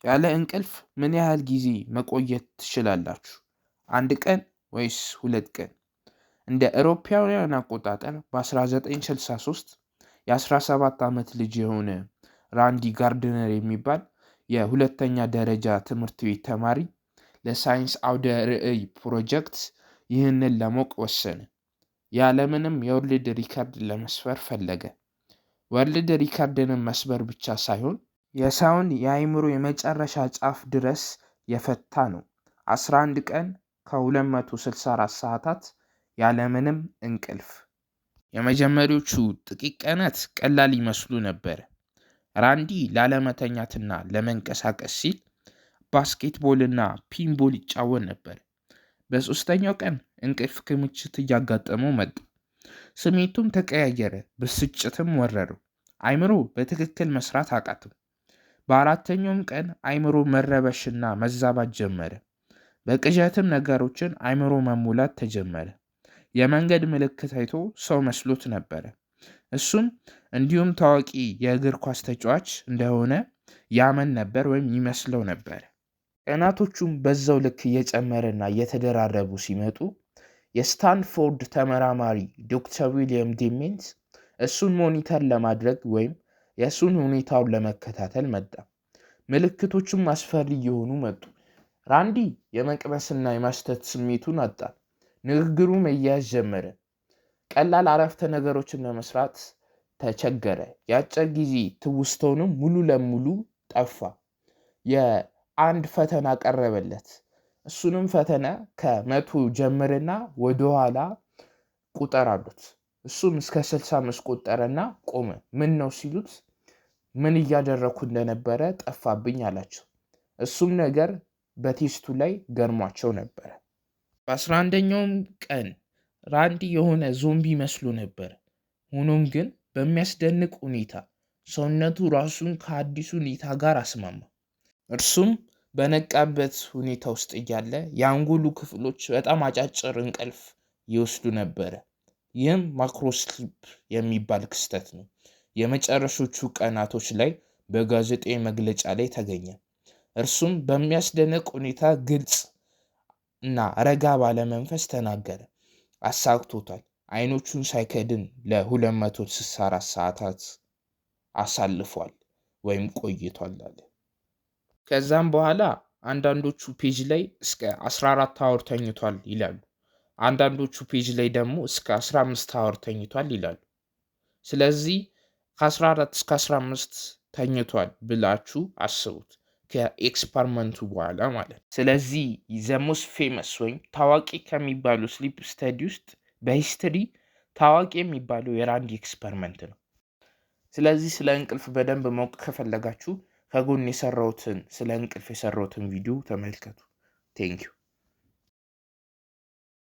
ያለ እንቅልፍ ምን ያህል ጊዜ መቆየት ትችላላችሁ? አንድ ቀን ወይስ 2 ቀን? እንደ አውሮፓውያን አቆጣጠር በ1963 የ17 ዓመት ልጅ የሆነ ራንዲ ጋርድነር የሚባል የሁለተኛ ደረጃ ትምህርት ቤት ተማሪ ለሳይንስ አውደ ርዕይ ፕሮጀክት ይህንን ለማወቅ ወሰነ። የዓለምንም የ world record ለመስበር ፈለገ። World record ንም መስበር ብቻ ሳይሆን የሰውን የአእምሮ የመጨረሻ ጫፍ ድረስ የፈታ ነው። 11 ቀን ከ264 ሰዓታት ያለምንም እንቅልፍ። የመጀመሪያዎቹ ጥቂት ቀናት ቀላል ይመስሉ ነበር። ራንዲ ላለመተኛትና ለመንቀሳቀስ ሲል basketball ና pinball ይጫወት ነበር። በሶስተኛው ቀን እንቅልፍ ክምችት እያጋጠመው መጣ። ስሜቱም ተቀያየረ፣ ብስጭትም ወረረው። አይምሮ በትክክል መስራት አቃተው። በአራተኛውም ቀን አይምሮ መረበሽና መዛባት ጀመረ። በቅዠትም ነገሮችን አይምሮ መሙላት ተጀመረ። የመንገድ ምልክት አይቶ ሰው መስሎት ነበረ። እሱም እንዲሁም ታዋቂ የእግር ኳስ ተጫዋች እንደሆነ ያመን ነበር ወይም ይመስለው ነበር። ቀናቶቹም በዛው ልክ እየጨመረና እየተደራረቡ ሲመጡ የስታንፎርድ ተመራማሪ ዶክተር ዊሊያም ዴሜንስ እሱን monitor ለማድረግ ወይም የእሱን ሁኔታውን ለመከታተል መጣ። ምልክቶቹም አስፈሪ እየሆኑ መጡ። ራንዲ የመቅመስና የማሽተት ስሜቱን አጣ። ንግግሩ መያዝ ጀመረ። ቀላል አረፍተ ነገሮችን ለመስራት ተቸገረ። የአጭር ጊዜ ትውስታውንም ሙሉ ለሙሉ ጠፋ። የአንድ ፈተና ቀረበለት። እሱንም ፈተና ከ100 ጀምርና ወደኋላ ቁጠር አሉት። እሱም እስከ 65 ቆጠረና ቆመ። ምን ነው ሲሉት ምን እያደረኩ እንደነበረ ጠፋብኝ አላቸው። እሱም ነገር በ test ኡ ላይ ገርሟቸው ነበረ። በ11ኛውም ቀን ራንዲ የሆነ ዞምቢ መስሎ ነበር። ሆኖም ግን በሚያስደንቅ ሁኔታ ሰውነቱ ራሱን ከአዲሱ ሁኔታ ጋር አስማማ። እርሱም በነቃበት ሁኔታ ውስጥ እያለ የአንጎሉ ክፍሎች በጣም አጫጭር እንቅልፍ ይወስዱ ነበረ። ይህም microsleep የሚባል ክስተት ነው። የመጨረሾቹ ቀናቶች ላይ በጋዜጣዊ መግለጫ ላይ ተገኘ። እርሱም በሚያስደንቅ ሁኔታ ግልጽ እና ረጋ ባለ መንፈስ ተናገረ። አሳክቶታል። አይኖቹን ሳይከድን ለ264 ሰዓታት አሳልፏል ወይም ቆይቷል አለ። ከዛም በኋላ አንዳንዶቹ page ላይ እስከ 14 hour ተኝቷል ይላሉ። አንዳንዶቹ page ላይ ደግሞ እስከ 15 hour ተኝቷል ይላሉ። ስለዚህ ከ14 እስከ 15 ተኝቷል ብላችሁ አስቡት፣ ከ experiment ኡ በኋላ ማለት ነው። ስለዚህ the most famous ወይም ታዋቂ ከሚባሉ sleep study ውስጥ በ history ታዋቂ የሚባለው የራንዲ experiment ነው። ስለዚህ ስለ እንቅልፍ በደንብ ማወቅ ከፈለጋችሁ ከጎን የሰራሁትን ስለ እንቅልፍ የሰራሁትን ቪዲዮ ተመልከቱ። Thank you.